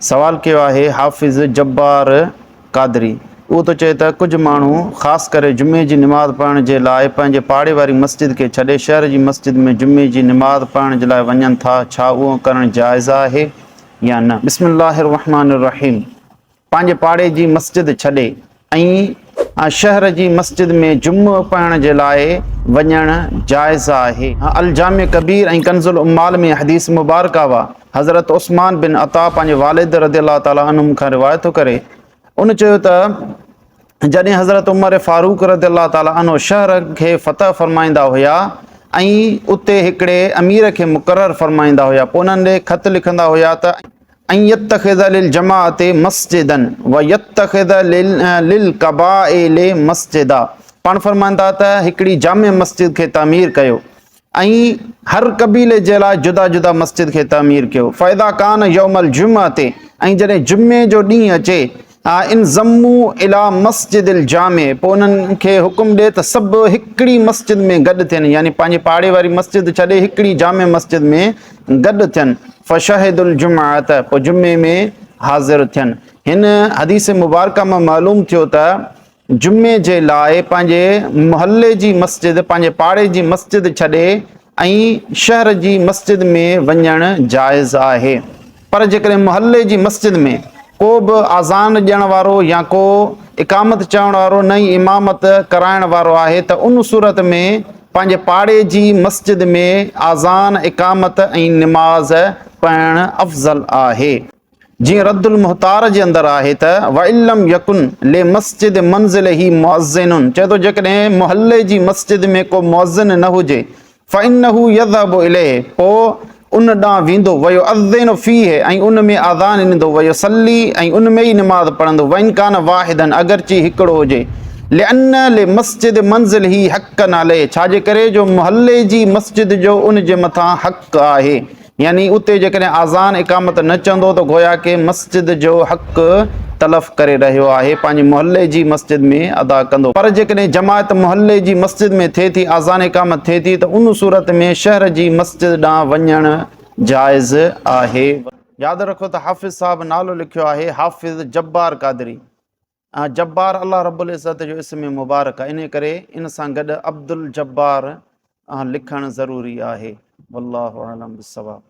سوال ڪيو آهي حافظ جبار قادري اهو ٿو چئي ته ڪجهه ماڻهو خاص ڪري جمعي جي نماز پڙهڻ جي لاء پنهنجي پاڙي واري مسجد کي ڇڏي شهر جي مسجد ۾ جمعي جي نماز پڙهڻ جي لاء وڃن ٿا ڇا اهو ڪرڻ جائز آهي يا نه؟ بسم الله الرحمٰن الرحيم پنهنجي پاڙي جي مسجد ڇڏي ۽ شهر جي مسجد ۾ جمعو پڙهڻ جي لاء وڃڻ جائز آهي. الجامع ڪبير ۽ ڪنز العمال ۾ حديث مبارڪه وا حضرت عثمان بن عطا پنهنجي والد رضي الله تعالٰي عنهم کان روايت ٿو ڪري ان چيو ته جڏهن حضرت عمر فاروق رضي الله تعالٰي عنه شهر کي فتح فرمائيندا هيا ۽ اتي هڪڙي امير کي مقرر فرمائيندا هيا پوء انهن ڏي خط لکندا هيا ته ان يتخذ للجماعة مسجدا ويتخذ للقبائل مسجدا پاڻ فرمائن ٿا ته هڪڙي جامع مسجد کي تعمير ڪيو ۽ هر قبيلي جي لاء جدا جدا مسجد کي تعمير ڪيو فاذا ڪان يوم الجمعة ۽ جڏهن جمعي جو ڏينهن اچي انضموا الي مسجد الجامع پوء انهن کي حڪم ڏي ته سڀ هڪڙي مسجد ۾ گڏ ٿين يعني پنهنجي پاڙي واري مسجد ڇڏي هڪڙي جامع مسجد ۾ گڏ ٿين فشهدوا الجمعة پوء جمعي ۾ حاضر ٿين هن حديث مبارڪه مان معلوم ٿيو ته جمعي جي لاء پنهنجي محلي جي مسجد پنهنجي پاڙي جي مسجد ڇڏي ۽ شهر جي مسجد ۾ وڃڻ جائز آهي پر جيڪڏهن محلي جي مسجد ۾ ڪو به اذان ڏيڻ وارو يا ڪو اقامت چوڻ وارو نه ئي امامت ڪرائڻ وارو آهي ته ان صورت ۾ پنهنجي پاڙي جي مسجد ۾ اذان اقامت ۽ نماز پڙهڻ افضل آهي. جيئن رد المحتار جي اندر آهي ته وان لم يڪن لمسجد منزله مؤذن چئي ٿو جيڪڏهن محلي جي مسجد ۾ ڪو مؤذن نه هجي فانه يذهب اليه پوء ان ڏانهن ويندو ويؤذن فيه ۽ ان ۾ اذان ڏيندو ويصلي ۽ ان ۾ ئي نماز پڙهندو وان ڪان واحدا اگرچه هڪڙو هجي لان لمسجد منزله حقا عليه ڇا جي ڪري جو محلي جي مسجد جو ان جي مٿان حق آهي يعني اتي جيڪڏهن اذان اقامت نه چوندو ته گويا ڪه مسجد جو حق تلف ڪري رهيو آهي پنهنجي محلي جي مسجد ۾ ادا ڪندو پر جيڪڏهن جماعت محلي جي مسجد ۾ ٿئي ٿي اذان اقامت ٿئي ٿي ته ان صورت ۾ شهر جي مسجد ڏانهن وڃڻ جائز آهي. ياد رکو ته حافظ صاحب نالو لکيو آهي حافظ جبار قادري جبار الله رب العزت جو اسم مبارڪ آهي انهي ڪري ان سان گڏ عبدالجبار لکڻ ضروري آهي والله اعلم بالصواب.